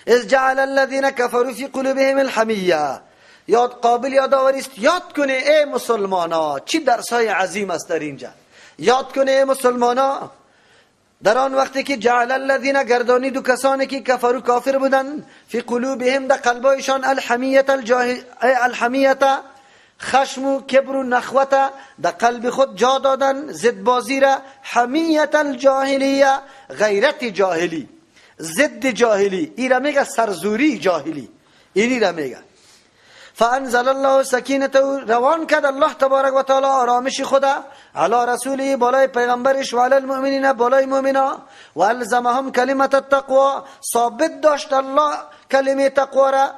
اذ جعل الذين كفروا في قلوبهم الحمیه. یاد قابل یادآوری است. یاد کنه ای مسلمانا، چی درس های عظیم است در اینجا. یاد کنه ای مسلمانا در آن وقتی که جعل الذین گردانید و کسانی که کفرو کافر بودن، فی قلوبهم در قلبایشان، الحمیت الحمیت خشم و کبر و نخوت در قلب خود جا دادن، ضد بازی را، حمیت الجاهلیه، غیرت جاهلی، ضد جاهلی، ای را میگه سرزوری جاهلی، اینی را میگه. فانزل الله سکینته، روان کرد الله تبارک و تعالی آرامش خدا علی رسوله بالای پیغمبرش و علی المؤمنین بالای مؤمنا، و الزمهم کلمت التقوا، ثابت داشت الله کلمه تقوا را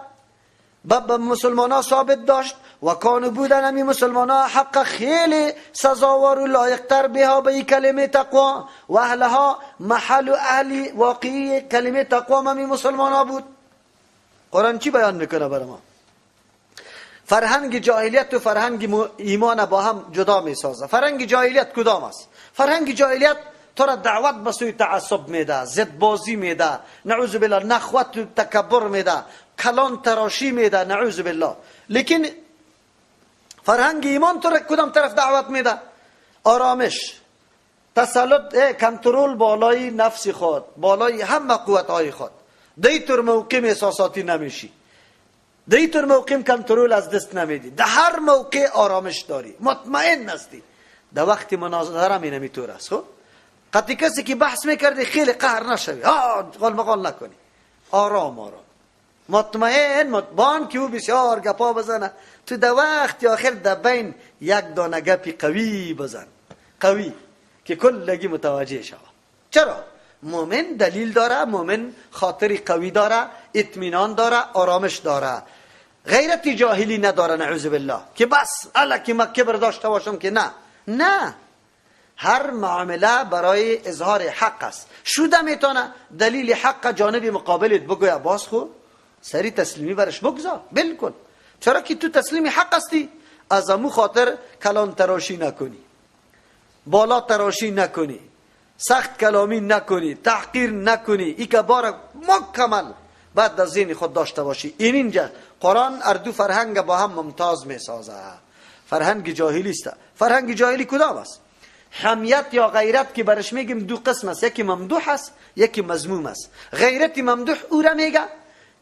به مسلمان ثابت داشت. و کانو بودن همی مسلمان حق خیلی سزاوار و لایقتر بها به کلمه تقوا، و اهلها محل و اهل واقعی کلمه تقوا همی مسلمان بود. قرآن چی بیان میکنه برای ما؟ فرهنگ جاهلیت و فرهنگ ایمان با هم جدا میسازه. فرهنگ جاهلیت کدام است؟ فرهنگ جاهلیت تو را دعوت به سوی تعصب میده، ضد بازی میده، نعوذ بالله، نخوت و تکبر میده، کلان تراشی میده، نعوذ بالله. لیکن فرهنگ ایمان تو را کدام طرف دعوت میده؟ آرامش، تسلط، کنترل بالای نفس خود، بالای همه قوت های خود. دیتر موقع احساساتی نمیشی، دیتر موقع کنترل از دست نمیدی، در هر موقع آرامش داری، مطمئن هستی. در وقت مناظره می نمیتور است. خب قطعی کسی که بحث میکردی خیلی قهر نشوی، قال مقال نکنی، آرام آرام مطمئن بان که او بسیار گپا بزنه، تو در وقت آخر در بین یک دانه گپی قوی بزن، قوی که کلگی متوجه شود. چرا؟ مؤمن دلیل داره، مؤمن خاطری قوی داره، اطمینان داره، آرامش داره، غیرت جاهلی نداره، نعوذ بالله، که بس الکی ما کبر داشته باشم که نه. نه، هر معامله برای اظهار حق است. شده میتونه دلیل حق جانب مقابلت بگویا، باز خو سری تسلیمی برش بگذار بالکل. چرا که تو تسلیم حق هستی، از امو خاطر کلان تراشی نکنی، بالا تراشی نکنی، سخت کلامی نکنی، تحقیر نکنی، ای که بار مکمل بعد از ذهن خود داشته باشی. این اینجا قرآن اردو فرهنگ با هم ممتاز می سازه. فرهنگ جاهلی است. فرهنگ جاهلی کدام است؟ حمیت یا غیرت که برش میگیم دو قسم است، یکی ممدوح است، یکی مذموم است. غیرت ممدوح او را میگه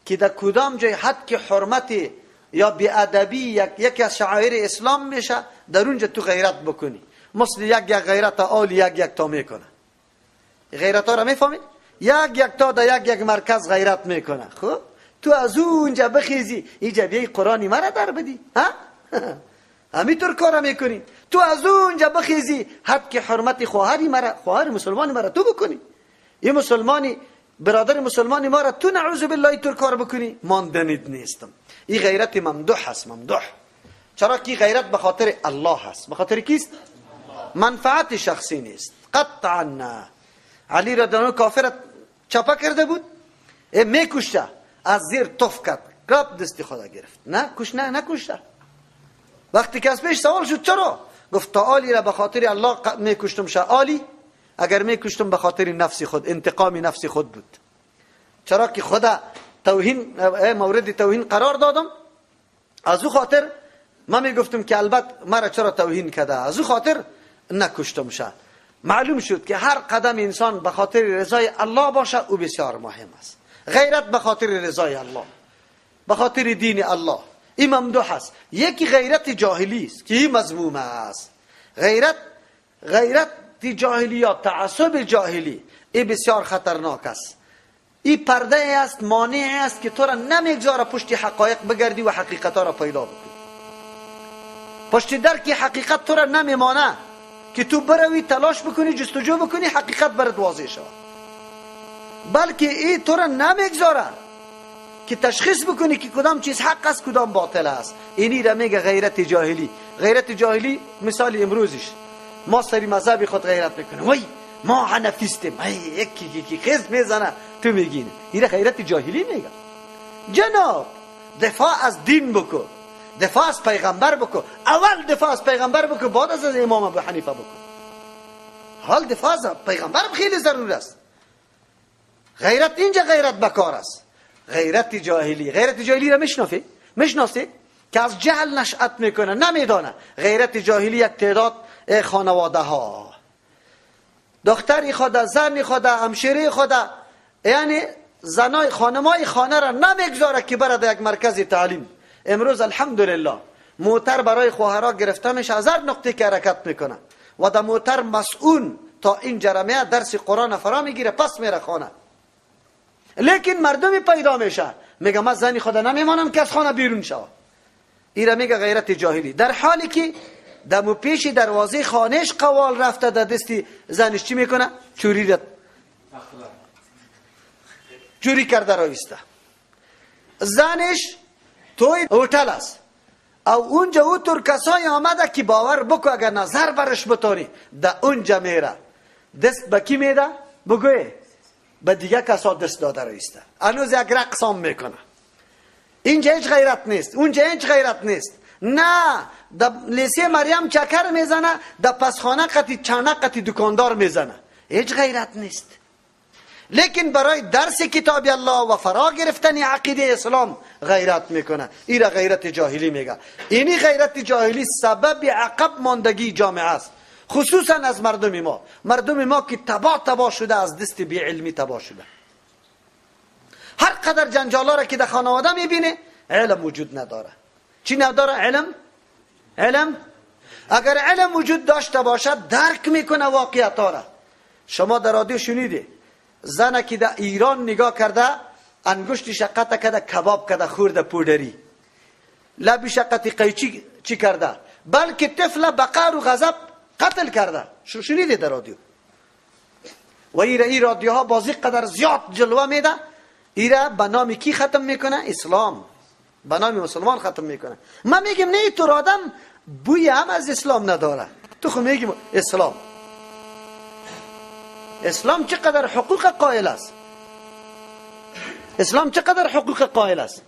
که در کدام جای حد که حرمت یا بی‌ادبی یکی از شعائر اسلام میشه، در اونجا تو غیرت بکنی. مثل یک یک غیرت آل یک یک تا میکنه. غیرت ها را میفهمی؟ یک یک تا در یک یک مرکز غیرت میکنه. خب تو از اونجا بخیزی اینجا بیای قرآنی مرا در بدی، ها؟ همینطور کار میکنی. تو از اونجا بخیزی حد که حرمت خواهری مرا، خواهر مسلمانی مرا تو بکنی، یه مسلمانی برادر مسلمانی ما را تو نعوذ بالله تو کار بکنی، ماندنید نیستم. این غیرت ممدوح است، ممدوح. چرا که غیرت به خاطر الله است، به خاطر کیست؟ منفعت شخصی نیست قطعا. نه. علی رضی الله کافر چپا کرده بود، میکشته، از زیر تف کرد، گرب دستی خدا گرفت، نه کش، نه نکشته. وقتی که از پیش سوال شد چرا، گفت تا آلی را به خاطر الله میکشتم، شه آلی اگر میکشتم به خاطر نفس خود، انتقام نفس خود بود. چرا که خدا توهین، مورد توهین قرار دادم، از او خاطر ما میگفتم که البته مرا چرا توهین کرده، از او خاطر نکشتم شه. معلوم شد که هر قدم انسان به خاطر رضای الله باشه او بسیار مهم است. غیرت به خاطر رضای الله، به خاطر دین الله، این ممدوح است. یکی غیرت جاهلی است که این مذموم است. غیرت جاهلی یا تعصب جاهلی این بسیار خطرناک است. این پرده است، مانع است که تو را نمیگذاره پشت حقایق بگردی و حقیقت را پیدا بکنی. پشت درک حقیقت تو را نمیمانه که تو بروی تلاش بکنی، جستجو بکنی، حقیقت برات واضح شود، بلکه این تو را نمیگذاره که تشخیص بکنی که کدام چیز حق است کدام باطل است. اینی را میگه غیرت جاهلی. غیرت جاهلی مثال امروزش، ما سری مذهب خود غیرت میکنیم، وای ما حنفیستیم، یکی یکی خیز میزنه تو میگین، این غیرت جاهلی میگه. جناب دفاع از دین بکن، دفاع از پیغمبر بکن، اول دفاع از پیغمبر بکن، بعد از امام ابو حنیفه بکن. حال دفاع از پیغمبر خیلی ضرور است. غیرت اینجا غیرت بکار است. غیرت جاهلی. غیرت جاهلی را میشناسی؟ میشناسی که از جهل نشأت میکنه، نمیدانه. غیرت جاهلی یک تعداد خانواده ها، دختری خود، زن خود، همشیره خود، یعنی زنای خانمای خانه را نمیگذاره که بره در یک مرکز تعلیم. امروز الحمدلله موتر برای خواهرها گرفته میشه، از هر نقطه که حرکت میکنه و در موتر مسئول تا این جرمه درس قرآن فرا میگیره، پس میره خانه. لیکن مردمی پیدا میشه میگه من زنی خود نمیمانم که از خانه بیرون شوه. ایره میگه غیرت جاهلی، در حالی که دمو پیش دروازه خانهش قوال رفته در دستی زنش چی میکنه؟ چوری را چوری کرده رویسته. زنش توی هتل است او اونجا او تر کسای آمده که باور بکو اگر نظر برش بتانی در اونجا میره دست به کی میده؟ بگوی به دیگه کسا دست داده رویسته. هنوز یک رقصام میکنه. اینجا هیچ غیرت نیست، اونجا هیچ غیرت نیست. نه در لیسه مریم چکر میزنه، در پسخانه قطی چانه قطی دکاندار میزنه، هیچ غیرت نیست. لیکن برای درس کتاب الله و فرا گرفتن عقیده اسلام غیرت میکنه. ایرا غیرت جاهلی میگه. اینی غیرت جاهلی سبب عقب ماندگی جامعه است، خصوصا از مردم ما. مردم ما که تبا تبا شده، از دست بی علمی تبا شده. هر قدر جنجالا را که در خانواده میبینه علم وجود نداره. چی نداره؟ علم. علم اگر علم وجود داشته باشد درک میکنه واقعیت را. شما در رادیو شنیدی زن که در ایران نگاه کرده انگشتش قطع کرده کباب کرده خورده پودری، لبش قطع قیچی چی کرده، بلکه طفل به قهر و غضب قتل کرده. شنیدی در رادیو؟ و ایره رادیوها بازی قدر زیاد جلوه میده. ایره به نام کی ختم میکنه؟ اسلام. به نام مسلمان ختم میکنه. ما میگیم نه تو آدم بوی هم از اسلام نداره، تو خو میگیم اسلام. اسلام چقدر حقوق قائل است. اسلام چقدر حقوق قائل است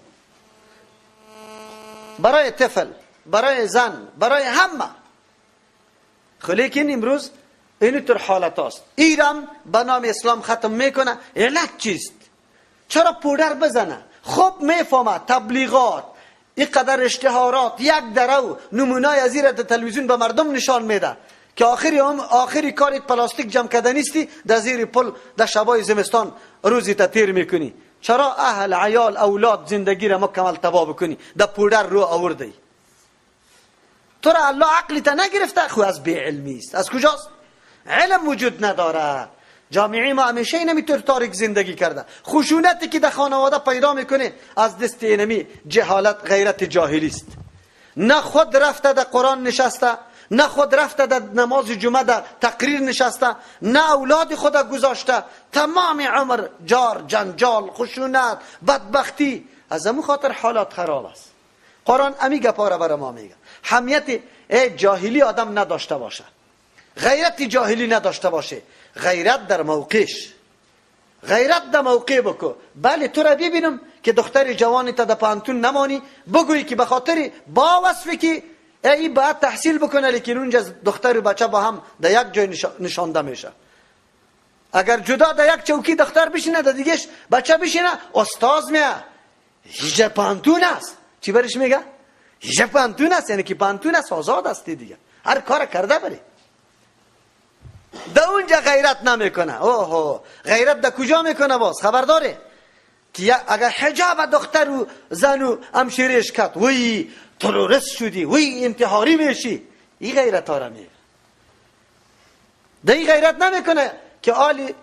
برای طفل، برای زن، برای همه. لیکن امروز اینطور حالت است. ایران به نام اسلام ختم میکنه. علت چیست؟ چرا پودر بزنه؟ خوب میفهمه تبلیغات، اینقدر اشتهارات، یک درو نمونه از این در تلویزیون به مردم نشان میده که آخری هم آخری کاریت پلاستیک جمع کرده نیستی، در زیر پل در شبای زمستان روزی تا تیر میکنی. چرا اهل عیال اولاد زندگی را مکمل تباه بکنی؟ در پودر رو آورده. تو را الله عقلی تا نگرفته، خو از بی علمی است. از کجاست؟ علم وجود نداره. جامعه ما همیشه اینمی طور تاریک زندگی کرده. خشونتی که در خانواده پیدا میکنه از دست اینمی جهالت، غیرت جاهلی است. نه خود رفته در قرآن نشسته، نه خود رفته در نماز جمعه در تقریر نشسته، نه اولاد خود گذاشته. تمام عمر جار، جنجال، خشونت، بدبختی. از همون خاطر حالات خراب است. قرآن امی گپا را برای ما میگه. حمیت جاهلی آدم نداشته باشه، غیرت جاهلی نداشته باشه. غیرت در موقعش، غیرت در موقع بکو. بله تو را ببینم که دختر جوانی تا در پانتون نمانی، بگویی که به خاطر با وصفی که ای باید تحصیل بکنه، لیکن اونجا دختر و بچه با هم در یک جای نشانده میشه. اگر جدا در یک چوکی دختر بشینه، در دیگهش بچه بشینه، استاد میه هیچ پانتون است. چی برش میگه؟ هیچ پانتون است، یعنی که پانتون است، آزاد است دیگه، هر کار کرده بری. در اونجا غیرت نمیکنه. اوه غیرت در کجا میکنه؟ باز خبر داره که اگر حجاب دختر و زن و همشیرش کرد، وی تروریست شدی، وی انتحاری میشی. این غیرت ها را میگه. در این غیرت نمیکنه که آلی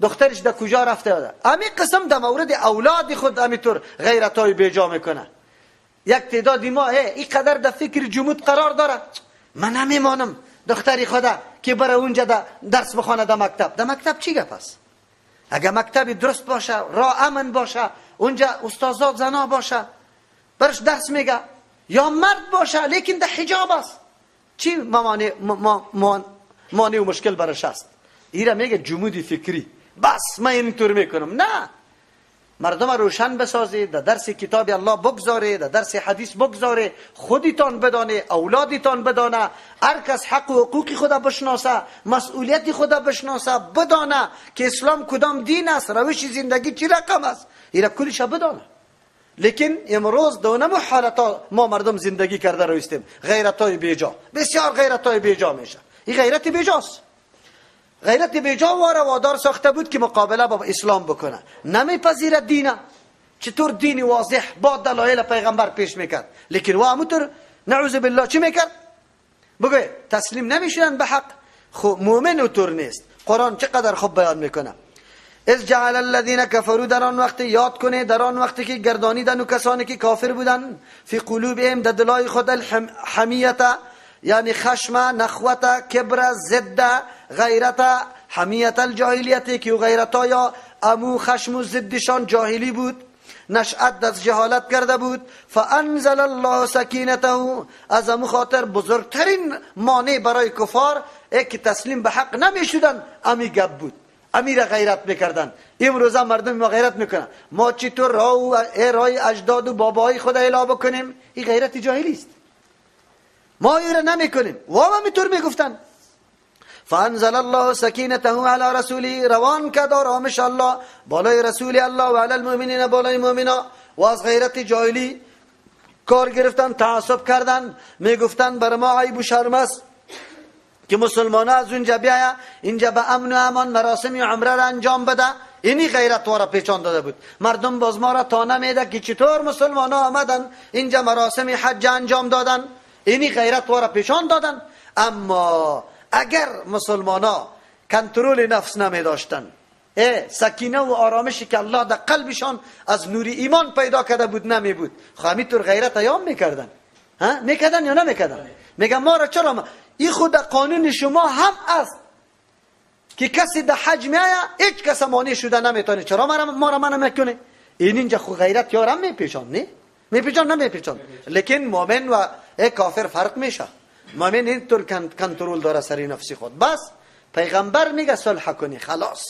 دخترش در کجا رفته ده. امی قسم در مورد اولاد خود امیطور غیرت های بیجا میکنه. یک تعدادی ما این قدر در فکر جمود قرار داره، من نمیمانم دختری خدا که برای اونجا درس بخوانه در مکتب. در مکتب چی گپ است؟ اگر مکتب درست باشه، راه امن باشه، اونجا استادات زنا باشه، برش درس میگه، یا مرد باشه لیکن در حجاب است، چی مانع و مشکل برش است؟ ایره میگه جمود فکری. بس من اینطور میکنم. نه، مردم روشن بسازید، در درس کتاب الله بگذاره، در درس حدیث بگذاره، خودتان بدانه، اولادتان بدانه، هر کس حق و حقوق خود بشناسه، مسئولیت خود بشناسه، بدانه که اسلام کدام دین است، روش زندگی چی رقم است، ایره کلش بدانه. لیکن امروز دونم حالتا ما مردم زندگی کرده رویستیم. غیرتای بیجا، بسیار غیرتای بیجا میشه. این غیرت بیجاست. غیرت بیجا واره وادار ساخته بود که مقابله با اسلام بکنه. نمیپذیرد دینه. چطور دینی واضح با دلایل پیغمبر پیش میکرد، لیکن و همونطور نعوذ بالله چی میکرد؟ بگوی تسلیم نمیشدن به حق. خب مؤمن اونطور نیست. قرآن چقدر خوب بیان میکنه. اذ جعل الذین کفروا، در آن وقت یاد کنه، در آن وقتی که گردانیدن و کسانی که کافر بودن، فی قلوبهم، در دلای خود، الحمیت یعنی خشم، نخوت، کبر، ضد، غیرت، حمیت الجاهلیت که غیرتا یا امو خشم و ضدشان جاهلی بود، نشأت از جهالت کرده بود. فانزل الله سکینته، از امو خاطر بزرگترین مانع برای کفار که تسلیم به حق نمیشدن امی گپ بود، امیر غیرت میکردن. امروز مردم ما غیرت میکنن. ما چطور راه اجداد و بابای خود اعلا بکنیم؟ این غیرت جاهلی است. ما این را نمیکنیم. و هم اینطور میگفتن. فانزل الله سکینته علی رسوله، روان کرد آرامش الله بالای رسول الله و علی المؤمنین، بالای مؤمنا. و از غیرت جاهلی کار گرفتن، تعصب کردن، میگفتن بر ما عیب و شرم است که مسلمان ها از اونجا بیایا اینجا به امن و امان مراسم عمره را انجام بده. اینی غیرت وارا پیچان داده بود. مردم باز ما را تانه میده که چطور مسلمان ها آمدن اینجا مراسم حج انجام دادن. اینی غیرت وارا پیچان دادن. اما اگر مسلمان ها کنترل نفس نمی داشتن، سکینه و آرامشی که الله در قلبشان از نور ایمان پیدا کرده بود نمی بود، خب همینطور غیرت ایام میکردن. ها میکردن یا نمیکردن؟ میگم ما را چرا این خود قانون شما هم است که کسی در حج میآید هیچ کس مانع شده نمیتونه، چرا ما را منع میکنه؟ این اینجا خو غیرت یارم میپیچان، نه میپیچان، نمیپیچان. لیکن مؤمن و کافر فرق میشه. مؤمن اینطور کنترل داره سر نفسی خود. بس پیغمبر میگه صلح کنی، خلاص.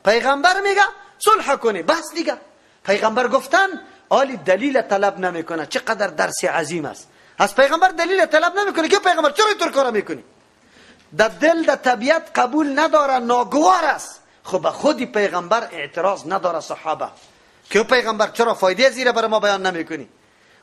پیغمبر میگه صلح کنی، بس دیگه. پیغمبر گفتن آلی دلیل طلب نمیکنه. چقدر درس عظیم است. از پیغمبر دلیل طلب نمیکنه که پیغمبر چرا اینطور کارا میکنی؟ در دل در طبیعت قبول نداره، ناگوار است. خب به خودی پیغمبر اعتراض نداره صحابه که پیغمبر چرا فایده زیره برای ما بیان نمیکنی؟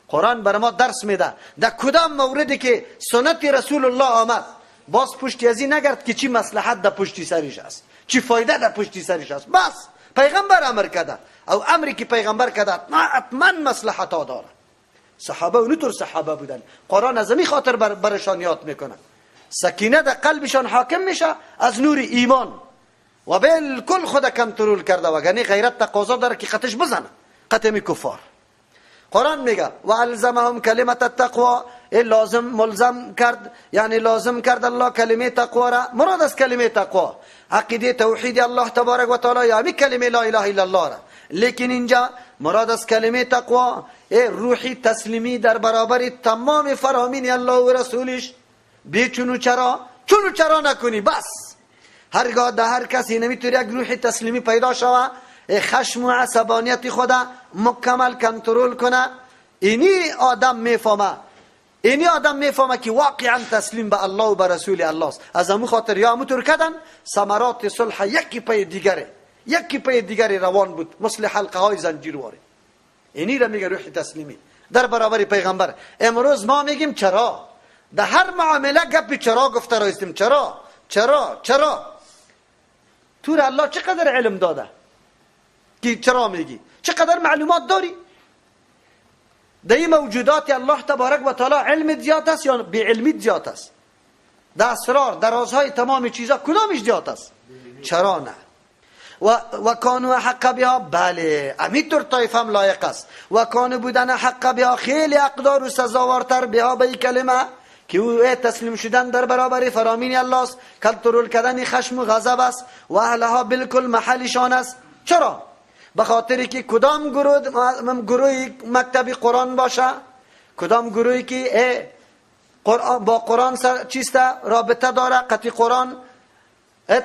قرآن برای ما درس میده در کدام موردی که سنت رسول الله آمد باز پشتی از این نگرد که چی مصلحت در پشتی سریش است، چی فایده در پشتی سریش است. بس پیغمبر امر کرده، او امری که پیغمبر کرده حتما مصلحت ها داره. صحابه اونطور صحابه بودن. قرآن از این خاطر برشان یاد میکنه. سکینه در قلبشان حاکم میشه از نور ایمان و بالکل خود کنترل کرده، وگرنه غیرت تقاضا داره که قطش بزنه، قطع کفار. قرآن میگه و الزمهم کلمت التقوا، لازم ملزم کرد، یعنی لازم کرد الله کلمه تقوا را. مراد از کلمه تقوا عقیده توحید الله تبارک و تعالی، یعنی کلمه لا اله الا الله را. لیکن اینجا مراد از کلمه تقوا روحی تسلیمی در برابر تمام فرامین الله و رسولش، بیچون و چرا، چون و چرا نکنی. بس هرگاه در هر کسی نمیتونه یک روح تسلیمی پیدا شوه، خشم و عصبانیت خدا مکمل کنترل کنه، اینی آدم میفهمه، اینی آدم میفهمه که واقعا تسلیم به الله و به رسول الله است. از امو خاطر یا امو کردن ثمرات صلح یکی پی دیگره، یکی پی دیگری روان بود، مثل حلقه های زنجیرواری. اینی را میگه روح تسلیمی در برابر پیغمبر. امروز ما میگیم چرا در هر معامله گپی چرا گفته رایستیم، چرا چرا چرا. تو را الله چقدر علم داده که چرا میگی، چقدر معلومات داری در این موجودات الله تبارک و تعالی. علم زیاد است یا بی علمی زیاد است؟ در اسرار در رازهای تمام چیزا کدامش زیاد است؟ چرا نه؟ و کانوا حق بها، بله امیتر طایف هم لایق است. و کانوا بودن حق بها خیلی اقدار و سزاوارتر بها به این کلمه که او تسلیم شدن در برابر فرامین الله است، کنترل کردن خشم و غضب است و اهلها بالکل محلشان است. چرا؟ به خاطر که کدام گروه مکتب قرآن باشه، کدام گروهی که با قرآن چیست رابطه داره، قطعی قرآن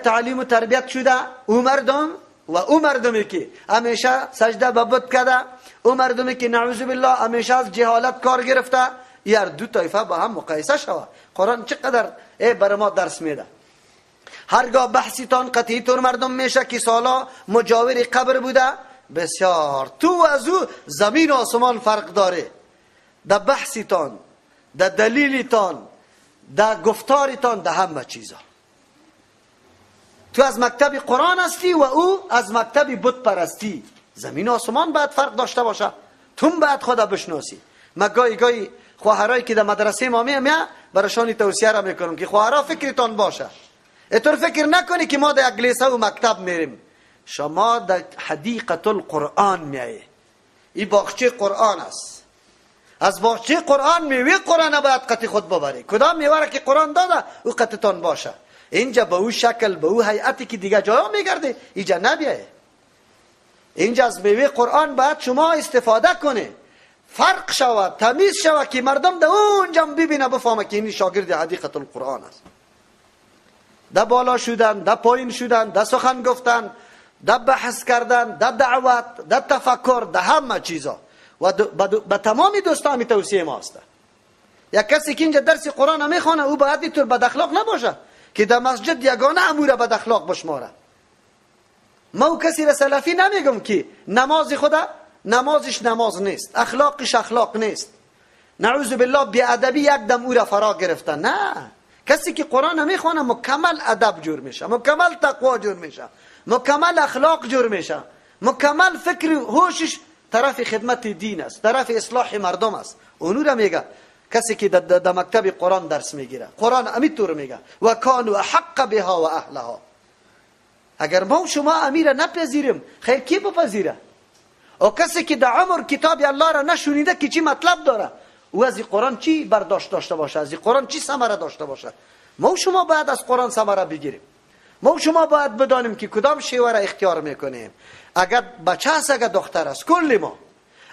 تعلیم و تربیت شده، او مردم و او مردمی که همیشه سجده به بت کرده، او مردمی که نعوذ بالله همیشه از جهالت کار گرفته، یار دو طایفه با هم مقایسه شوه. قرآن چقدر بر ما درس میده. هرگاه بحثیتان قطعی طور مردم میشه که سالا مجاور قبر بوده، بسیار. تو از او زمین و آسمان فرق داره، در بحثتان، در دلیلتان، در گفتارتان، در همه چیزا. تو از مکتب قرآن هستی و او از مکتب بت پرستی. زمین و آسمان باید فرق داشته باشه، تو باید خدا بشناسی. ما گاهی گاهی خواهرایی که در مدرسه ما میام براشان توصیه را میکنم که خواهرا فکرتان باشه، اینطور فکر نکنی که ما در یک لیسه و مکتب میریم. شما در حدیقه القرآن میایی، این باغچه قرآن است. از باغچه قرآن میوه قرآن باید قطع خود ببری. کدام میوه را که قرآن داده او قطعتان باشه. اینجا به او شکل، به او هیئتی که دیگه جایا میگرده اینجا نبیایه. اینجا از میوه قرآن باید شما استفاده کنه، فرق شود، تمیز شود که مردم در اونجا ببینه بفهمه که این شاگرد حدیقه القرآن است. در بالا شدن، در پایین شدن، در سخن گفتن، در بحث کردن، در دعوت، در تفکر، در همه چیزا. و به تمام دوستان توصیه ما است. یک کسی که اینجا درس قرآن میخوانه او باید اینطور بد اخلاق نباشه که در مسجد یگانه امور بد اخلاق بشماره. ما او کسی را سلفی نمیگم که نماز خدا نمازش نماز نیست، اخلاقش اخلاق نیست، نعوذ بالله بی ادبی یک دم او را فرا گرفته. نه، کسی که قرآن میخوانه مکمل ادب جور میشه، مکمل تقوا جور میشه، مکمل اخلاق جور میشه، مکمل فکر هوشش طرف خدمت دین است، طرف اصلاح مردم است. اونو را میگه کسی که در مکتب قرآن درس میگیره. قرآن امیطور میگه و کانوا احق بها و اهلها. اگر ما و شما امیر نپذیریم، خیر کی بپذیره؟ او کسی که در عمر کتاب الله را نشونیده که چی مطلب داره، او از قرآن چی برداشت داشته باشه، از قرآن چی ثمره داشته باشه؟ ما و شما باید از قرآن ثمره بگیریم. ما و شما باید بدانیم که کدام شیوه را اختیار میکنیم. اگر بچه است، اگر دختر است، کل ما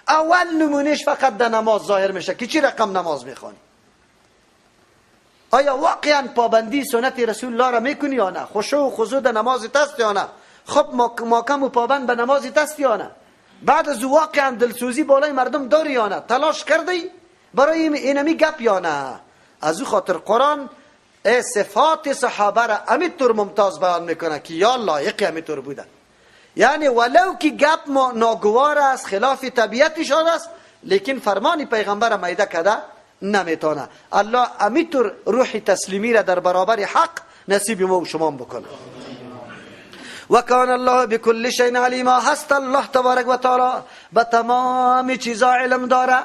اول نمونهش فقط در نماز ظاهر میشه که چی رقم نماز میخوانی. آیا واقعا پابندی سنت رسول الله را میکنی یا نه؟ خشوع و خضوع در نماز است یا نه؟ خب ماکم و پابند به نماز است یا نه؟ بعد از واقعا دلسوزی بالای مردم داری یا نه؟ تلاش کردی برای اینمی گپ یا نه؟ از او خاطر قرآن صفات صحابه را امیطور ممتاز بیان میکنه که یا لایق امیطور بودن. یعنی ولو که گپ ما ناگوار است، خلاف طبیعتشان است، لیکن فرمان پیغمبر میده کده نمیتونه. الله امیطور روح تسلیمی را در برابر حق نصیب ما و شما بکنه. و کان الله بكل شیء علیما. هست الله تبارک و تعالی به تمام چیزا علم داره.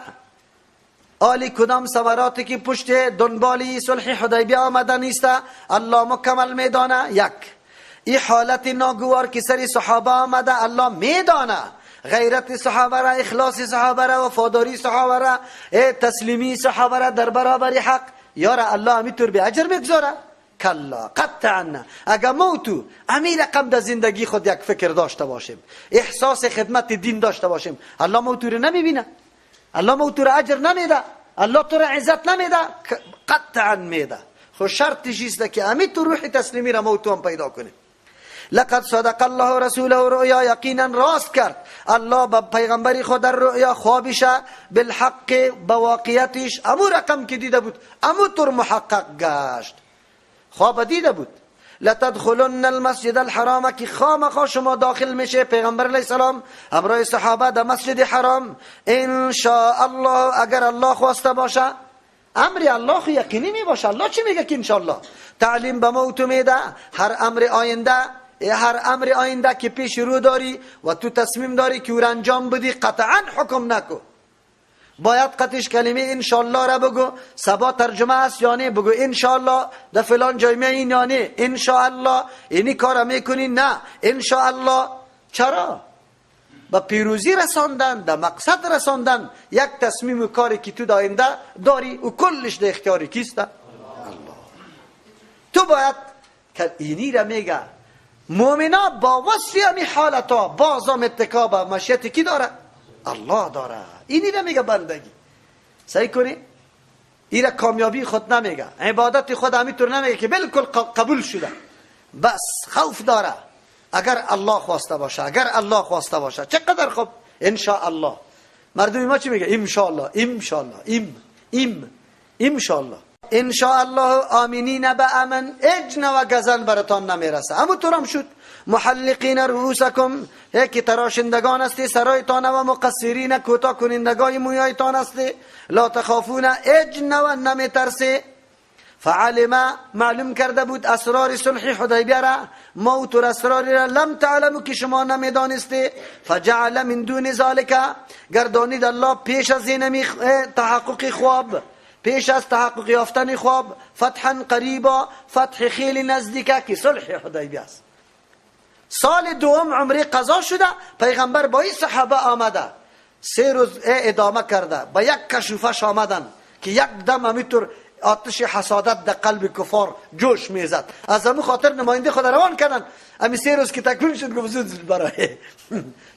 آلی کدام ثمراتی که پشت دنبالی صلح حدیبیه آمده نیست الله مکمل میدانه. یک این حالت ناگوار که سر صحابه آمده الله میدانه. غیرت صحابه را، اخلاص صحابه را، وفاداری صحابه را، تسلیمی صحابه را در برابر حق یاره الله همیطور به اجر میگذاره؟ کلا، قطعا نه. اگر ما تو امی رقم در زندگی خود یک فکر داشته باشیم، احساس خدمت دین داشته باشیم، الله ما تو رو نمیبینه، الله ما تو رو اجر نمیده، الله تو رو عزت نمیده، قطعا میده. خو شرطش است که امی تو روح تسلیمی را ما تو هم پیدا کنیم. لقد صدق الله رسوله رؤیا. یقینا راست کرد الله به پیغمبر خود در رؤیا خوابش بالحق، به واقعیتش، امو رقم که دیده بود امو طور محقق گشت. خواب دیده بود. لتدخلن المسجد الحرام که خامخا شما داخل میشه پیغمبر علیه السلام همراه صحابه در مسجد حرام ان شاء الله، اگر الله خواسته باشه. امر الله یقینی می باشه. الله چی میگه که ان شاء الله؟ تعلیم به ما تو میده. هر امر آینده، هر امر آینده که پیش رو داری و تو تصمیم داری که او انجام بدی، قطعا حکم نکو. باید قطعش کلمه انشالله را بگو. سبا ترجمه است یعنی بگو انشالله در فلان جای می این یعنی انشالله اینی کار میکنی، نه انشالله. چرا؟ به پیروزی رساندن، در مقصد رساندن یک تصمیم و کاری که تو داینده داری و کلش در اختیار کیست؟ الله. تو باید که اینی را میگه مؤمنا با وصف همی حالتا بازم اتکا به مشیت کی داره؟ الله داره. اینی را میگه بندگی. سعی کنی این را کامیابی خود نمیگه، عبادت خود همینطور نمیگه که بالکل قبول شده، بس خوف داره اگر الله خواسته باشه، اگر الله خواسته باشه چقدر خوب ان شاء الله. مردم ما چی میگه؟ ان شاء الله، ان شاء الله، ام ان شاء الله، ان شاء الله. آمینین به امن، اجن و گزن براتان نمیرسه. اما طورم شد. محلقین رؤوسکم، که تراشندگان هستی سرایتان و مقصرین کوتاه کنندگان مویایتان هستی. لا تخافون اجن و نمیترسی. فعلم معلوم کرده بود اسرار صلح حدیبیه را، موت و اسرار را لم تعلمو که شما نمیدانستی. فجعل من دون ذالک، گردانید الله پیش از این تحقق خواب، پیش از تحقق یافتن خواب، فتحا قریبا، فتح خیلی نزدیکه که صلح حدیبیه است. سال دوم عمره قضا شده، پیغمبر با این صحابه آمده، 3 روز ادامه کرده، با یک کشوفش آمدن که یک دم همیطور آتش حسادت در قلب کفار جوش میزد. از همون خاطر نماینده خود روان کردن. امی 3 روز که تکمیل شد گفت زود برای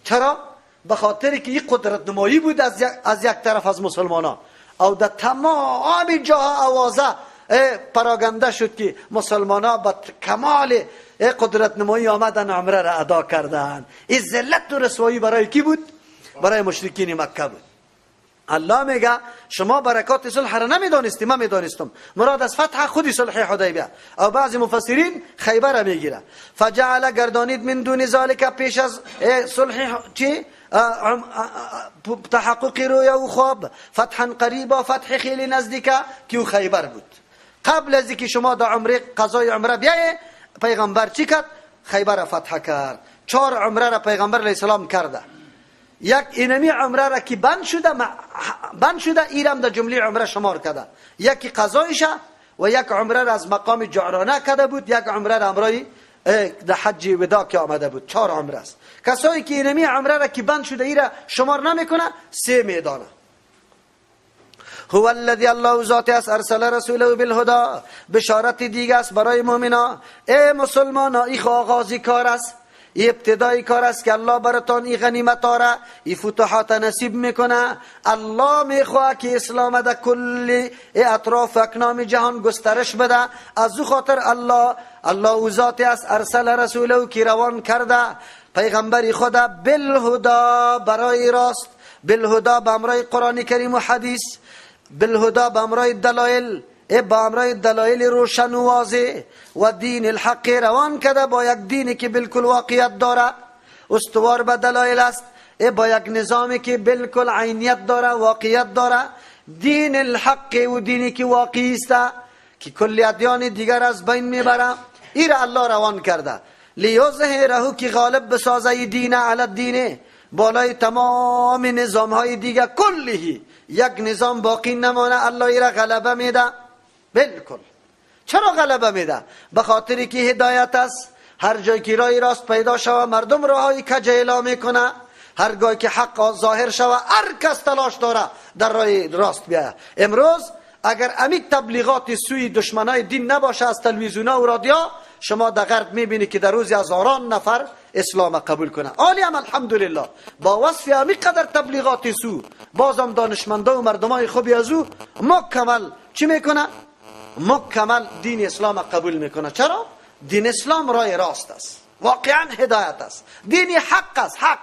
چرا؟ به خاطر که این قدرت نمایی بود از یک طرف از مسلمان ها، او در تمام جاها آوازه پراگنده شد که مسلمان ها با کمال قدرت نمایی آمدن عمره را ادا کردن. این ذلت و رسوایی برای کی بود؟ برای مشرکین مکه بود. الله میگه شما برکات صلح را نمیدانستی، من میدانستم. مراد از فتح خودی صلح حدیبیه. او بعضی مفسرین خیبر را میگیره. فجعل گردانید من دون ذالک، پیش از صلح چی؟ تحقق رویا و خواب، فتحا قریبا، فتح خیلی نزدیکه که او خیبر بود. قبل از اینکه شما در عمره قضای عمره بیایه، پیغمبر چی کرد؟ خیبر را فتح کرد. 4 عمره را پیغمبر علیه السلام کرده. یک اینمی عمره را که بند شده، بند شده ایرم در جمله عمره شمار کرده. یکی قضایشه و یک عمره را از مقام جعرانه کرده بود، یک عمره را امرای در حج ودا که آمده بود. 4 عمره است. کسایی که اینمی عمره را که بند شده ایره شمار نمیکنه، 3 میدانه. هو الذی الله ذات است ارسل رسوله بالهدى، بشارت دیگه است برای مؤمنا. ای مسلمانا، ای آغازی کار است، ای ابتدای کار است که الله براتان ای غنیمت را، ای فتوحات نصیب میکنه. الله میخواه که اسلام در کل اطراف اکنام جهان گسترش بده. از او خاطر الله او ذات است ارسل رسوله که روان کرده پیغمبر خدا بالهدى، برای راست، بالهدى به امرای قرآن کریم و حدیث، بالهدى به امرای دلایل، با امرای دلایل روشن و واضح و دین الحق روان کرده، با یک دینی که بالکل واقعیت داره، استوار به دلایل است، با یک نظامی که بالکل عینیت داره، واقعیت داره. دین الحق و دینی که واقعی است که کل ادیان دیگر از بین میبره، ای را الله روان کرده. لیظهره، که غالب بسازه دین علی الدین، بالای تمام نظام های دیگر کلهی، یک نظام باقی نمانه، الله ای را غلبه میده. بالکل. چرا غلبه میده؟ به خاطر که هدایت است. هر جای که رای راست پیدا شوه، مردم راهای کج اعلام میکنه. هرگاه که حق ظاهر شوه، هر کس تلاش داره در رای راست بیایه. امروز اگر امی تبلیغات سوی دشمنای دین نباشه از تلویزیون و رادیو، شما در غرب میبینی که در روز هزاران نفر اسلام قبول کنه. عالی هم الحمدلله با وصف امی قدر تبلیغات سو، بازم دانشمندا و مردمای خوبی از او مکمل چی میکنه؟ مکمل دین اسلام قبول میکنه. چرا؟ دین اسلام رای راست است، واقعا هدایت است، دین حق است. حق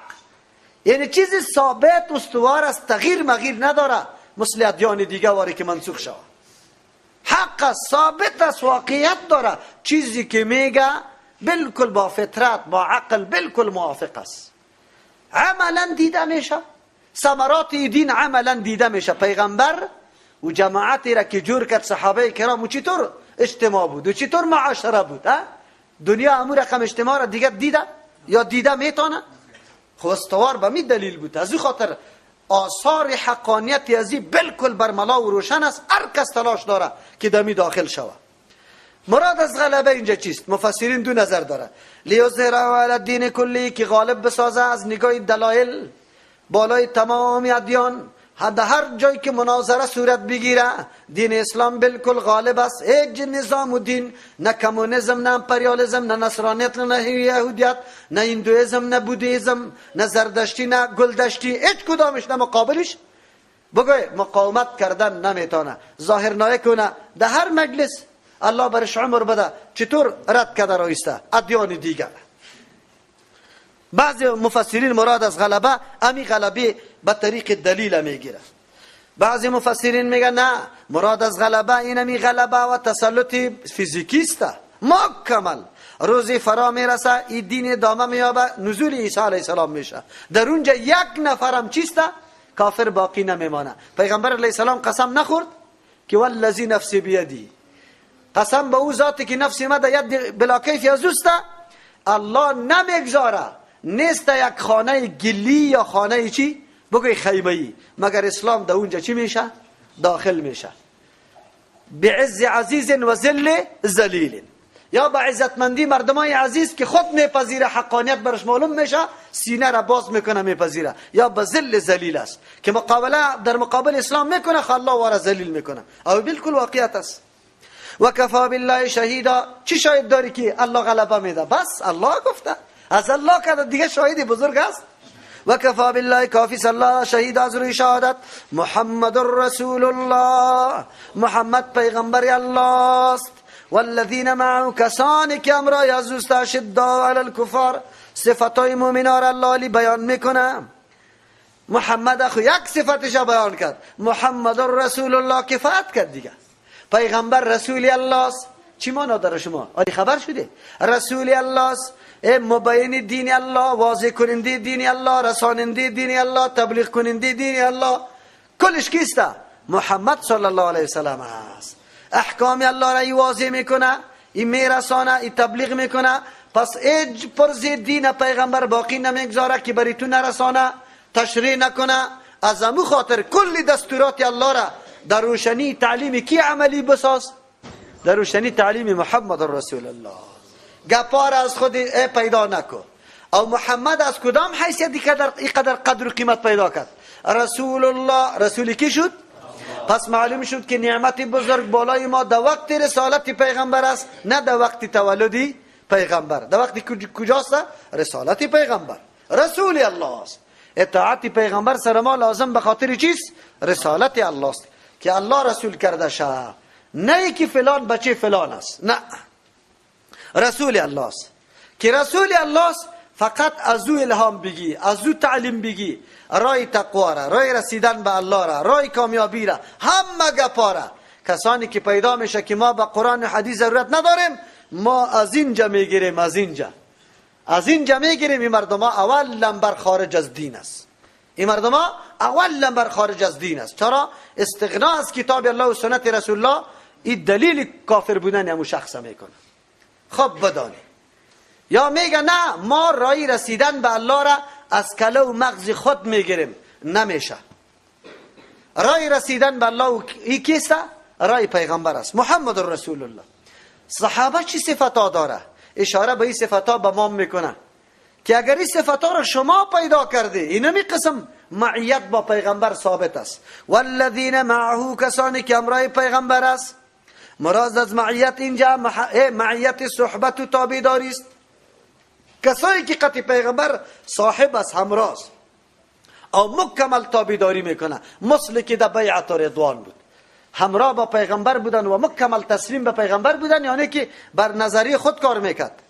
یعنی چیزی ثابت استوار است، تغییر مغیر نداره مثل ادیان دیگه واری که منسوخ شود. حق است، ثابت است، واقعیت داره. چیزی که میگه بالکل با فطرت، با عقل بالکل موافق است. عملا دیده میشه، ثمرات دین عملا دیده میشه. پیغمبر و جماعتی را که جور کرد، صحابه کرام، و چطور اجتماع بود و چطور معاشره بود. دنیا امو رقم اجتماع را دیگه دیده یا دیده میتونه؟ خب استوار به می دلیل بود. از او خاطر آثار حقانیت ازی بالکل برملا و روشن است. هر کس تلاش داره که دمی داخل شوه. مراد از غلبه اینجا چیست؟ مفسرین دو نظر داره. لیظهره علی الدین کلی، که غالب بسازه از نگاه دلایل بالای تمام ادیان. هر جایی که مناظره صورت بگیره، دین اسلام بالکل غالب است. هیچ نظام و دین، نه کمونیسم، نه امپریالیسم، نه نصرانیت، نه یهودیت، نه هندویزم، نه بودیزم، نه زردشتی، نه گلدشتی، هیچ کدامش نه مقابلش بگوی مقاومت کردن نمیتونه. ظاهر نکنه در هر مجلس الله برش عمر بده چطور رد کرده رایسته ادیان دیگر. بعضی مفسرین مراد از غلبه امی غلبه به طریق دلیل میگیره. بعضی مفسرین میگن نه، مراد از غلبه این امی غلبه و تسلط فیزیکی است مکمل. روزی فرا میرسه این دین ادامه میابه، نزول عیسی علیه السلام میشه، در اونجا یک نفرم چیسته؟ کافر باقی نمیمانه. پیغمبر علیه السلام قسم نخورد که والذی نفسی بیدی، قسم به او ذاتی که نفس ما در ید بلا کیف از اوسته، الله نمیگذاره نیست یک خانه گلی یا خانه چی بگوی خیمه ای، مگر اسلام در اونجا چی میشه؟ داخل میشه. بعز عزیز و ذل ذلیل، یا با عزتمندی مردمای عزیز که خود میپذیره، حقانیت برش معلوم میشه، سینه را باز میکنه میپذیره، یا به ذل ذلیل است که مقابله در مقابل اسلام میکنه، الله واره ذلیل میکنه. او بالکل واقعیت است. و کفا بالله شهیدا، چی شاهد داری که الله غلبه میده؟ بس الله گفته، از الله که دیگه شاهد بزرگ است. و کفا بالله کافی الله شهید از روی شهادت. محمد رسول الله، محمد پیغمبر الله است. والذین معه، کسانی که امرای از اوست، اشداء علی الکفار، صفتای مؤمنان را الله علی بیان میکنه. محمد خو یک صفتش بیان کرد، محمد رسول الله، کفایت کرد دیگه. پیغمبر رسول الله است. چی معنا داره شما؟ آری خبر شده؟ رسول الله است، مبین دین الله، واضح کننده دین الله، رساننده دین الله، تبلیغ کننده دین الله، کلش کیسته؟ محمد صلی الله علیه وسلم است. احکام الله را ای واضح میکنه، ای میرسانه، ای تبلیغ میکنه. پس ایج پرز دین پیغمبر باقی نمیگذاره که بری تو نرسانه، تشریح نکنه. از امو خاطر کل دستورات الله را در روشنی تعلیم کی عملی بساز؟ در روشنی تعلیم محمد رسول الله. گپار از خود پیدا نکو. او محمد از کدام حیثیت اینقدر قدر و قیمت پیدا کرد؟ رسول الله، رسول کی شد؟ پس معلوم شد که نعمت بزرگ بالای ما در وقت رسالت پیغمبر است، نه در وقت تولدی پیغمبر. در وقت کجاست؟ رسالت پیغمبر، رسول الله است. اطاعت پیغمبر سر ما لازم به خاطر چیست؟ رسالت الله است که الله رسول کرده شه، نه که فلان بچه فلان است، نه، رسول الله است. که رسول الله است فقط از او الهام بگی، از او تعلیم بگی، رای تقوا را، رای رسیدن به الله را، رای کامیابی را، همه گپا را. کسانی که پیدا میشه که ما به قرآن و حدیث ضرورت نداریم، ما از اینجا میگیریم، از اینجا، از اینجا میگیریم. این مردم ها اول لمبر خارج از دین است. این مردم ها اول لمبر خارج از دین است. چرا؟ استغنا از کتاب الله و سنت رسول الله این دلیل کافر بودن همون شخص میکنه. خب بدانی. یا میگه نه، ما رای رسیدن به الله را از کله و مغز خود میگیریم، نمیشه. رای رسیدن به الله ای کیست؟ رای پیغمبر است، محمد رسول الله. صحابه چی صفتا داره؟ اشاره به این صفتا به ما میکنه که اگر این صفتا را شما پیدا کرده، اینمی قسم معیت با پیغمبر ثابت است. والذین معه، کسانی که امرای پیغمبر است. مراد از معیت اینجا معیت صحبت و تابعداری است. کسایی که قطع پیغمبر صاحب است، همراه است، او مکمل تابعداری میکنه، مثل که در بیعت رضوان بود، همراه با پیغمبر بودن و مکمل تسلیم به پیغمبر بودن، یعنی که بر نظریه خود کار میکرد.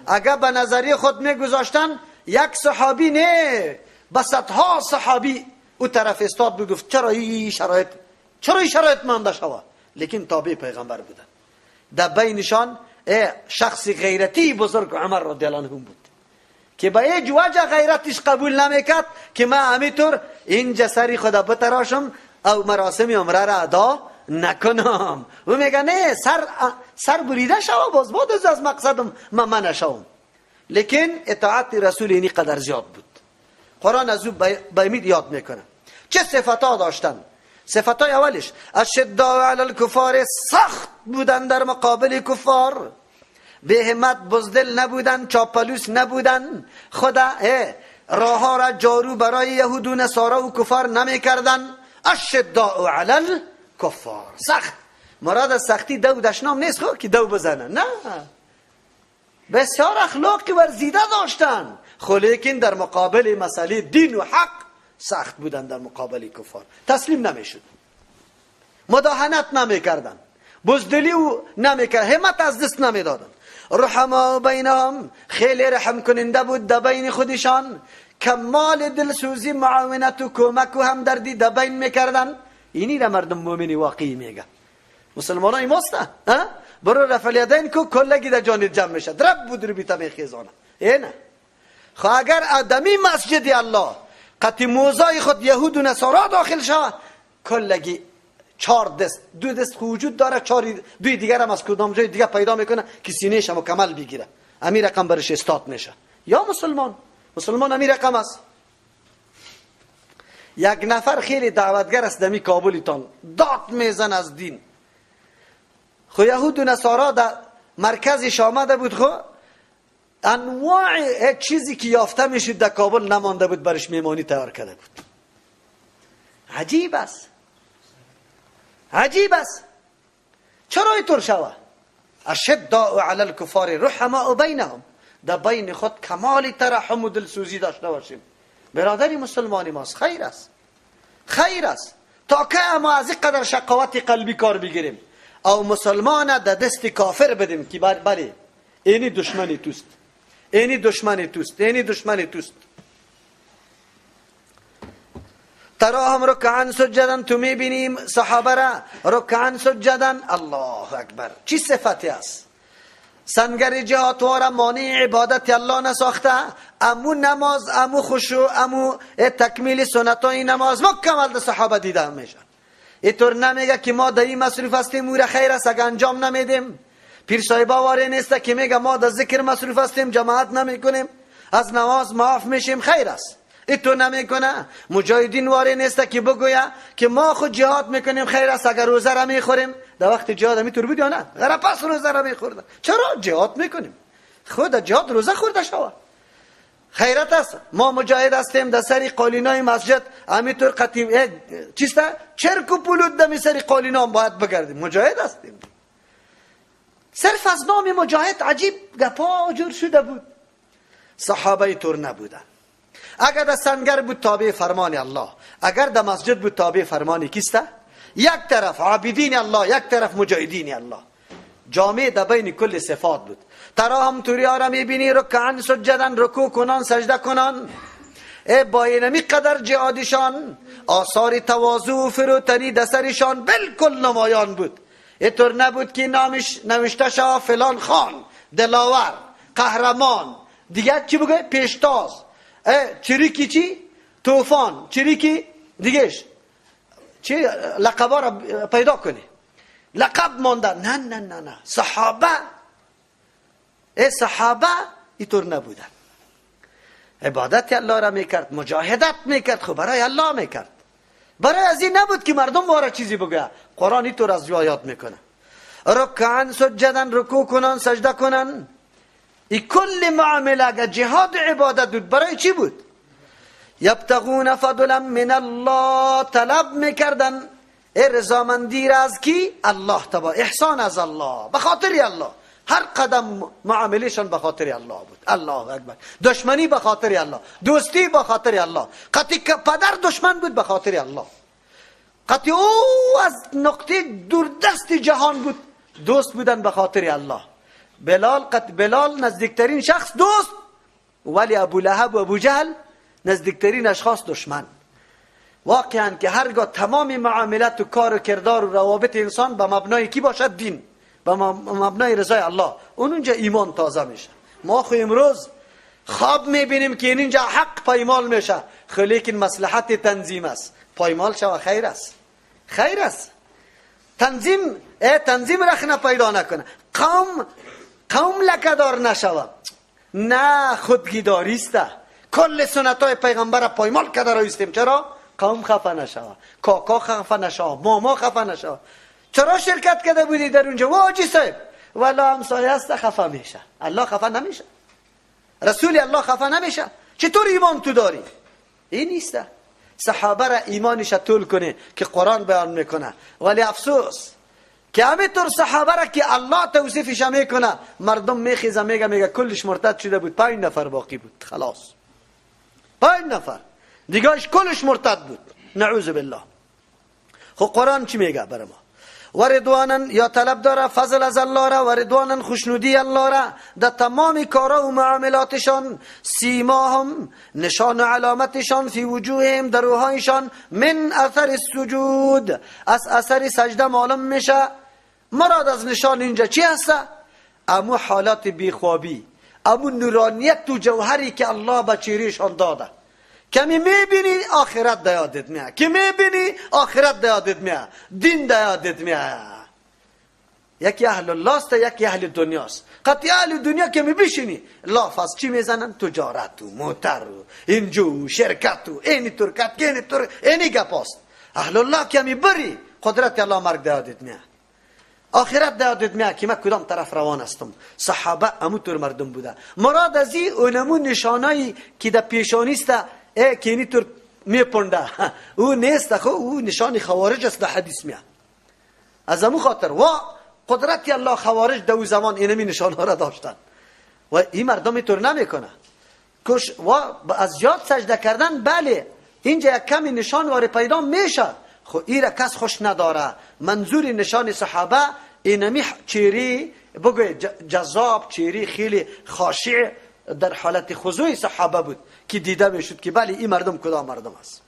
اگر به نظریه خود میگذاشتن، یک صحابی نه، به صدها صحابی او طرف استاد بود، گفت چرا این شرایط، چرا این شرایط مانده شوه؟ لیکن تابع پیغمبر بودن. در بینشان شخص غیرتی بزرگ عمر رضی الله عنه بود که به هیچ وجه غیرتش قبول نمیکرد که من همینطور اینجا سری خدا بتراشم او مراسم عمره را ادا نکنم. او میگه نه، سر بریده شو، باز بعد از مقصدم من نشوم. لیکن اطاعت رسول اینی قدر زیاد بود. قرآن از او به یاد میکنه چه صفتا داشتن. صفتای اولش اشداء علی الکفار، سخت بودن در مقابل کفار، به همت بزدل نبودن، چاپلوس نبودن، خدا راه را جارو برای یهود و نصارا و کفار نمیکردن. اشداء علی الکفار، سخت. مراد از سختی دو دشنام نیست خو که دو بزنه، نه، بسیار اخلاق ورزیده داشتن، خو لیکن در مقابل مسئله دین و حق سخت بودن. در مقابل کفار تسلیم نمیشد، مداهنت نمیکردن، بزدلی و نمیکردن، همت از دست نمیدادن. رحما بینهم، خیلی رحم کننده بود در بین خودشان، کمال دلسوزی، معاونت و کمک و همدردی در بین میکردن. اینی را مردم مؤمنی واقعی میگه. مسلمان های ماست نه؟ برو رفع الیدین کو کلگی در جانب جمع میشه، درب بود رو بیتا میخیزانه. اینه خو اگر ادمی مسجد الله قطی موزای خود یهود و نصارا داخل شوه، کلگی 4 دست، 2 دست خو وجود داره، 2 دیگر هم از کدام جای دیگه پیدا میکنه که سینه‌ش مکمل بگیره، امیر رقم برش استاد میشه. یا مسلمان، مسلمان امیر رقم است. یک نفر خیلی دعوتگر است دمی کابلیتان، داد میزن از دین. خو یهود و نصارا در مرکزش آمده بود، خو انواع چیزی که یافته میشد در کابل نمانده بود، برش میمانی تیار کرده بود. عجیب است، عجیب است. چرا اینطور شوه؟ اشداء علی الکفار رحماء بینهم، در بین خود کمال ترحم و دلسوزی داشته باشیم. برادری مسلمانی ماست، خیر است، خیر است. تا که ما از این قدر شقاوت قلبی کار بگیریم او مسلمان در دست کافر بدیم که بله اینی دشمنی توست، اینی دشمنی توست، اینی دشمنی توست. تراهم رکعا سجدا، تو میبینیم صحابه را رکعا سجدا. الله اکبر، چی صفتی است؟ سنگر جهاتوارا مانع عبادت الله نساخته، امو نماز، امو خشوع، امو تکمیل سنتای نماز مکمل در صحابه دیده میشه. اینطور نمیگه که ما در این مصروف هستیم او را خیر است اگه انجام نمیدیم. پیر صاحبا واره نیست که میگه ما در ذکر مصروف هستیم، جماعت نمیکنیم، از نماز معاف میشیم، خیر است. اینطور نمیکنه. مجاهدین واره نیست که بگویه که ما خود جهاد میکنیم، خیر است اگر روزه را میخوریم. در وقت جهاد اینطور بود یا نه؟ غیر پس روزه را میخورد. چرا جهاد میکنیم؟ خود جهاد روزه خورده شود. خیرت است. ما مجاهد هستیم، در سری قالینای مسجد همینطور قطیم چیست؟ چرک و پولود دمی سری قالینا باید بگردیم. مجاهد هستیم. صرف از نام مجاهد عجیب گپا جور شده بود. صحابه طور نبودن. اگر در سنگر بود تابع فرمان الله، اگر در مسجد بود تابع فرمان کیسته؟ یک طرف عابدین الله، یک طرف مجاهدین الله. جامع در بین کل صفات بود. تراهم توری را میبینی رکعا سجدن، رکوع کنان سجده کنان. ای با اینمی قدر جهادشان آثار تواضع و فروتنی در سرشان بالکل نمایان بود. اینطور نبود که نامش نوشته شوه فلان خان، دلاور، قهرمان، دیگه چی بگه؟ پیشتاز، چریکی چی؟ طوفان، چریکی دیگهش چی؟ لقبا را پیدا کنی، لقب مانده. نه نه نه نه، صحابه، ای صحابه اینطور نبودن. عبادت الله را میکرد، مجاهدت میکرد، خب برای الله میکرد، برای از این نبود که مردم واره چیزی بگه. قرآن اینطور از یاد میکنه. رکعا سجدن، رکوع کنن سجده کنن. ای کل معامله اگر جهاد عبادت بود برای چی بود؟ یبتغون فضلا من الله، طلب میکردن رضامندی را از کی؟ الله تبارک، احسان از الله، به خاطر الله. هر قدم معاملهشان به خاطر الله بود. الله اکبر. دشمنی به خاطر الله، دوستی به خاطر الله. قطعی پدر دشمن بود به خاطر الله، قطعی او از نقطه دوردست جهان بود، دوست بودن به خاطر الله. بلال، بلال نزدیکترین شخص دوست، ولی ابو لهب و ابو جهل نزدیکترین اشخاص دشمن. واقعا که هرگاه تمام معاملات و کار و کردار و روابط انسان به مبنای کی باشد؟ دین، به مبنای رضای الله، اون اونجا ایمان تازه میشه. ما خو امروز خواب میبینیم که اینجا حق پایمال میشه، لیکن مصلحت تنظیم است. پایمال شوه خیر است، خیر است. تنظیم تنظیم رخنه پیدا نکنه، قوم لکه‌دار نشوه، نه خودگیداری است. کل سنت های پیغمبر پایمال کرده رایستیم. چرا؟ قوم خفه نشوه، کاکا خفه نشوه، ماما خفه نشوه. چرا شرکت کرده بودی در اونجا؟ واجی صاحب والا همسایه است خفه میشه. الله خفه نمیشه، رسول الله خفه نمیشه. چطور ایمان تو داری؟ این نیست. صحابه را ایمانش طول کنه که قرآن بیان میکنه، ولی افسوس که همینطور صحابه را که الله توصیفش میکنه مردم میخیزه میگه میگه کلش مرتد شده بود، 5 نفر باقی بود، خلاص 5 نفر دیگهش کلش مرتد بود، نعوذ بالله. خب قرآن چی میگه برای ما؟ و رضوانا، یا طلب داره فضل از الله را، و رضوانا خوشنودی الله را در تمام کارا و معاملاتشان. سیماهم، نشان و علامتشان، فی وجوههم، در روحایشان، من اثر السجود، از اثر سجده معلوم میشه. مراد از نشان اینجا چی هست؟ امو حالات بیخوابی، امو نورانیت و جوهری که الله به چهرهشان داده. کمی میبینی آخرت دیادت میاد، که میبینی آخرت دیادت میاد، دین دیادت میاد. یکی اهل الله است، یکی اهل دنیاست. قطعی اهل دنیا که میبینی لاف از چی میزنن؟ تجارت و موتر و اینجو و شرکت و اینی ترکت اینی تر اینی گپ است. اهل الله که میبری قدرت الله مرگ دیادت میاد، آخرت دیادت میاد که من کدام طرف روان هستم. صحابه امو طور مردم بوده. مراد از این اونمو نشانایی که در پیشانی است که اینی طور میپنده او نیست، خو او نشان خوارج است در حدیث میاد. از امو خاطر و قدرت الله خوارج در او زمان اینمی نشانها را داشتن و این مردم اینطور نمیکنه. کش و از یاد سجده کردن، بله اینجا یک کمی نشان واره پیدا میشه، خو ای را کس خوش نداره. منظور نشان صحابه اینمی چهره بگوی جذاب، چهره خیلی خاشع در حالت خضوع صحابه بود که دیده میشد که بله این مردم کدام مردم است.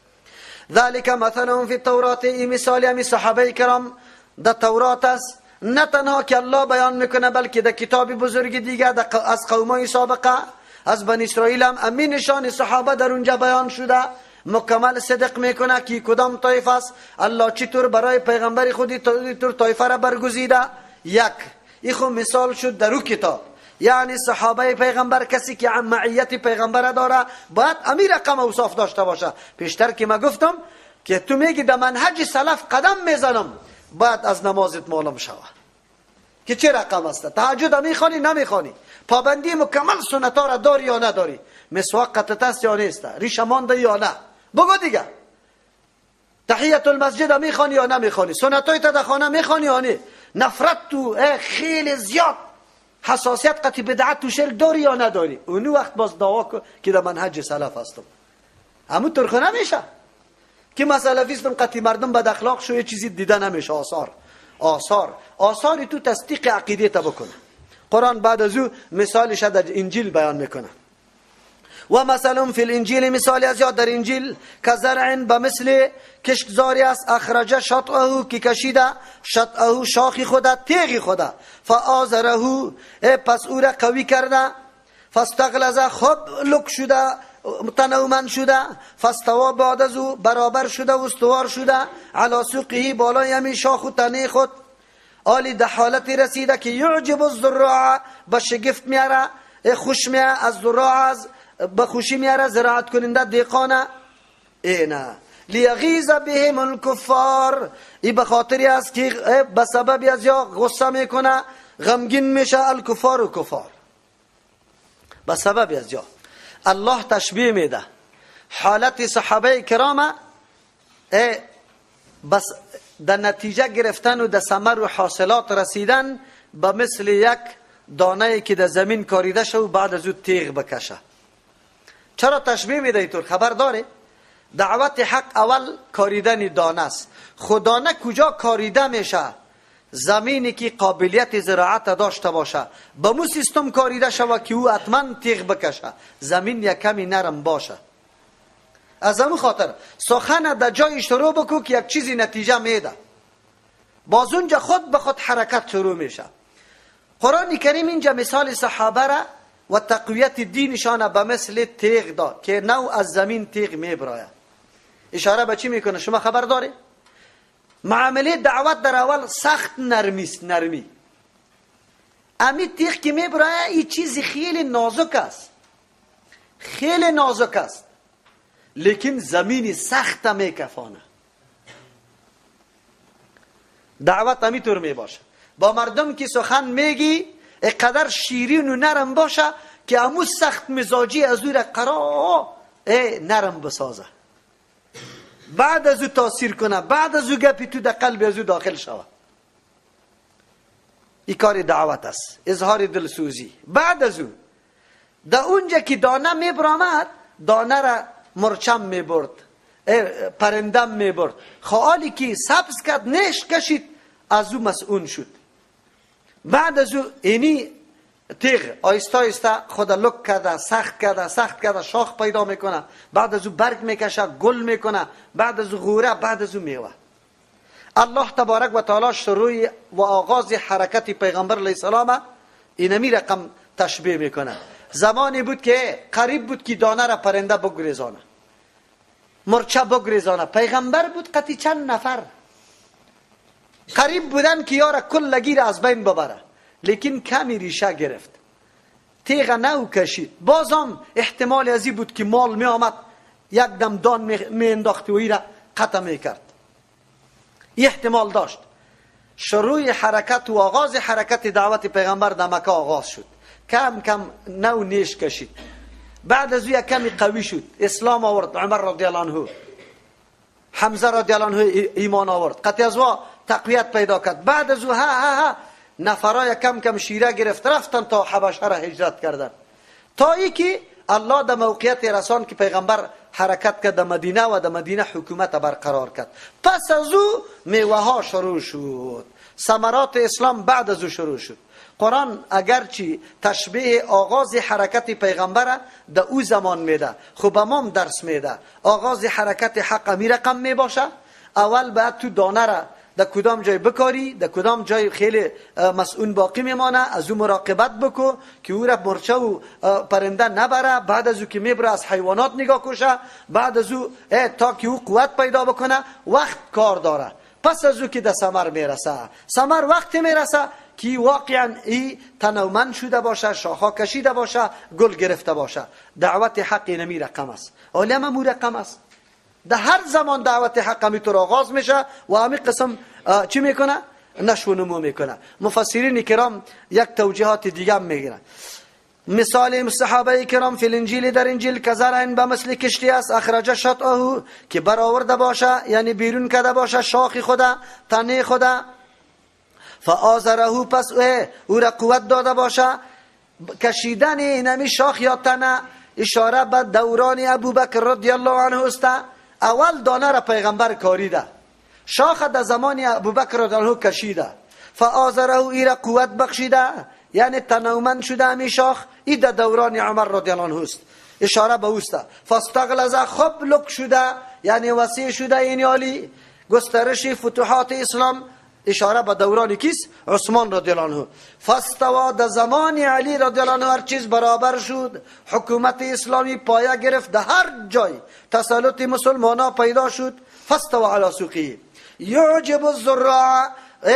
ذلك مثلهم فی التورات، این مثال همی صحابه کرام در تورات است. نه تنها که الله بیان میکنه بلکه در کتاب بزرگ دیگه از قومای سابقه از بنی اسرائیل هم امین نشان صحابه در اونجا بیان شده. مکمل صدق میکنه که کدام طایفه است، الله چطور برای پیغمبر خودی طور طایفه را برگزیده. یک این خو مثال شد در او کتاب، یعنی صحابه پیغمبر کسی که معیت پیغمبر داره باید امیر رقم اوصاف داشته باشه. پیشتر که ما گفتم که تو میگی در منهج سلف قدم میزنم، باید از نمازت معلوم شوه که چه رقم است. تهجد میخوانی نمیخوانی، پابندی مکمل سنت ها را داری یا نداری، مسواک قطعت است یا نیست، ریش مانده یا نه، بگو دیگه. تحیت المسجد میخوانی یا نمیخوانی، سنت های در خانه میخوانی یا نه، نفرت تو خیلی زیاد حساسیت قطعی بدعت تو شرک داری یا نداری، اونو وقت باز دعوا کن که در منهج سلف هستم. همون طور نمیشه که مسلفیستم قطعی مردم بد اخلاق شو، یه چیزی دیده نمیشه. آثار آثار آثاری تو تصدیق عقیده تا بکنه. قرآن بعد از او مثالش در انجیل بیان میکنه. و مثلا فی الانجیل، مثال از یاد در انجیل، کزرع به مثل کشتزاری است، اخرج شطأه که کشیده، شطأه شاخ خدا تیغ خدا، فآزره پس او را قوی کرده، فاستغلظ خب لک شده تنومند شده، فاستوا بعد از او برابر شده و استوار شده، علی سوقه بالای همین شاخ و تنه خود، آلی ده حالتی رسیده که یعجب الزراع به شگفت میاره، خوش میاره از زراع، از به خوشی میاره زراعت کننده دیقانه. اینا لیغیظ بهم الکفار، ای به خاطری است که به سبب از یا غصه میکنه غمگین میشه الکفار و کفار، به سبب از یا. الله تشبیه میده حالت صحابه کرام بس در نتیجه گرفتن و در ثمر و حاصلات رسیدن به مثل یک دانه که در زمین کاریده شد و بعد از او تیغ بکشه. چرا تشبیه میده اینطور؟ خبر داره دعوت حق اول کاریدن دانه است. خود دانه کجا کاریده میشه؟ زمینی که قابلیت زراعت داشته باشه، به مو سیستم کاریده شوه که او حتما تیغ بکشه، زمین یک کمی نرم باشه. از همون خاطر سخن در جای شروع بکو که یک چیزی نتیجه میده، باز اونجا خود به خود حرکت شروع میشه. قرآن کریم اینجا مثال صحابه را و تقویت دینشان به مثل تیغ داد که نو از زمین تیغ میبراید. اشاره به چی میکنه؟ شما خبر داره؟ معامله دعوت در اول سخت نرمی است، نرمی. امی تیغ که میبراید این چیزی خیلی نازک است، خیلی نازک است، لیکن زمین سخت میکفانه. دعوت همیطور میباشه. با مردم که سخن میگی اقدر شیرین و نرم باشه که امو سخت مزاجی از او را قرار نرم بسازه، بعد از او تاثیر کنه، بعد از او گپی تو در قلب از او داخل شوه. این کار دعوت است، اظهار دلسوزی. بعد از او در اونجا که دانه میبرامد، دانه را مرچم میبرد، پرندم میبرد، خوالی که سبز کرد نیش کشید، از او مسئول شد. بعد از او اینی تیغ آیسته آیسته خود لک کرده، سخت کرده، سخت کرده، شاخ پیدا میکنه، بعد از او برگ میکشه، گل میکنه، بعد از او غوره، بعد از او میوه. الله تبارک و تعالی شروع و آغاز حرکت پیغمبر علیه السلام اینمی رقم تشبیه میکنه. زمانی بود که قریب بود که دانه را پرنده بگریزانه، مرچه بگریزانه. پیغمبر بود قطعی چند نفر قریب بودن که یارا کلگی را از بین ببره، لیکن کمی ریشه گرفت، تیغ نو کشید. بازم احتمال ازی بود که مال می آمد یک دم دان می انداخت و ای را قطع می کرد، احتمال داشت. شروع حرکت و آغاز حرکت دعوت پیغمبر در مکه آغاز شد. کم کم نو نیش کشید، بعد از او یک کمی قوی شد، اسلام آورد. عمر رضی الله عنه، حمزه رضی الله عنه ایمان آورد، قطعی از او تقویت پیدا کرد. بعد از او ها نفرای کم کم شیره گرفت، رفتن تا حبشه را هجرت کردن، تا ای که الله در موقعیت رسان که پیغمبر حرکت کرد در مدینه و در مدینه حکومت برقرار کرد. پس از او میوه ها شروع شد، ثمرات اسلام بعد از او شروع شد. قرآن اگرچه تشبیه آغاز حرکت پیغمبر در او زمان میده، خب امام درس میده. آغاز حرکت حق امی رقم میباشه. اول باید تو دانه را در کدام جای بکاری، در کدام جای خیلی مسئول باقی میمانه، از او مراقبت بکو که او را مرچه و پرنده نبره. بعد از او که میبره از حیوانات نگاه کشه، بعد از او تا که او قوت پیدا بکنه وقت کار داره. پس از او که در ثمر میرسه، ثمر وقتی میرسه که واقعا ای تنومند شده باشه، شاخها کشیده باشه، گل گرفته باشه. دعوت حق نمی رقم است، عالم هم رقم است. در هر زمان دعوت حق همی طور آغاز میشه و همی قسم چی میکنه؟ نشو و نمو میکنه. مفسرین کرام یک توجیهات دیگه هم میگیرن. مثال صحابه کرام فی الانجیل، در انجیل، کزرع به مثل کشتی است، اخرج شطأه، که برآورده باشه، یعنی بیرون کرده باشه شاخ خدا، تنه خدا، فآزره، پس او را قوت داده باشه. کشیدن اینمی شاخ یا تنه اشاره به دوران ابوبکر رضی الله عنه است. اول دانه را پیغمبر کاریده، شاخ در زمان ابوبکر رضی الله عنه کشیده، فآزره، ای را قوت بخشیده، یعنی تنومند شده همی شاخ. ای در دوران عمر رضی الله عنه است، اشاره به اوست. فاستغلظ، خب لک شده، یعنی وسیع شده، این عالی گسترش فتوحات اسلام، اشاره به دوران کیست؟ عثمان رضی الله عنه. فاستوا، در زمان علی رضی الله عنه هر چیز برابر شد، حکومت اسلامی پایه گرفت، در هر جای تسلط مسلمان پیدا شد. فاستوا علی سوقه یعجب الزراع،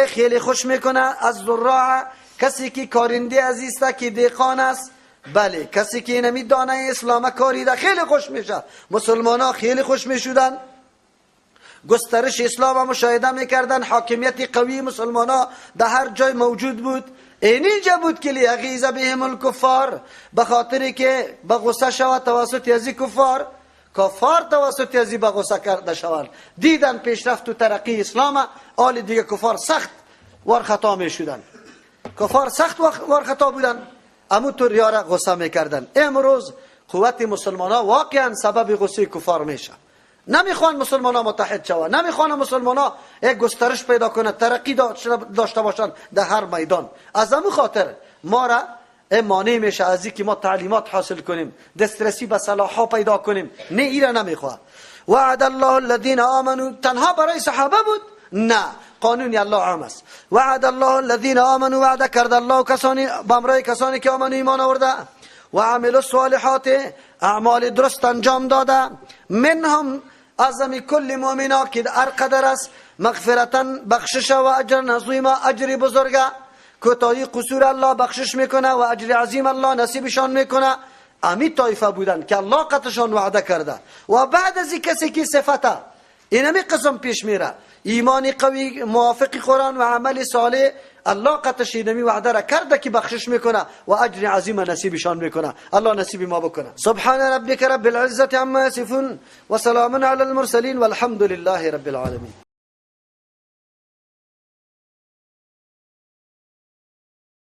خیلی خوش میکنه از زراع، کسی که کارنده عزیزته که دیقان است، بله کسی که اینمی دانه اسلام کاریده خیلی خوش میشه. مسلمان ها خیلی خوش میشدن، گسترش اسلام مشاهده میکردن، حاکمیت قوی مسلمان ها در هر جای موجود بود. اینجا بود که لیغیظ بهم الکفار، به خاطری که به غصه شود توسط ازی کفار، کفار توسط ازی به غصه کرده شوند. دیدن پیشرفت و ترقی اسلام، آل دیگه کفار سخت ورخطا میشدن، کفار سخت ورخطا بودن، امو طور یاره غصه میکردن. امروز قوت مسلمان ها واقعا سبب غصه کفار میشه. نمیخوان مسلمان ها متحد شوند، نمیخوان مسلمان ها یک گسترش پیدا کنه، ترقی داشته باشند در هر میدان. از امو خاطر ما را مانع میشه از اینکه ما تعلیمات حاصل کنیم، دسترسی به سلاح ها پیدا کنیم. نه، ایرا نمیخواد. وعد الله الذين آمنوا، تنها برای صحابه بود؟ نه، قانون الله عام است. وعد الله الذين آمنوا، وعده کرد الله کسانی بامرای کسانی که آمنوا ایمان آورده و عملوا الصالحات، اعمال درست انجام داده، منهم از کل مؤمنا که هر قدر است، مغفرتا بخشش و اجر عظیما، اجر بزرگه. کوتاهی قصور الله بخشش میکنه و اجر عظیم الله نصیبشان میکنه. امی طایفه بودن که الله قطشان وعده کرده. و بعد از این کسی که صفته اینمی قسم پیش میره، ایمان قوی موافق قرآن و عمل صالح، الله قطش اینمی وعده را کرده که بخشش میکنه و اجر عظیم نصیبشان میکنه. الله نصیب ما بکنه. سبحان ربک رب العزة عما یصفون و سلام علی المرسلین والحمد لله رب العالمین.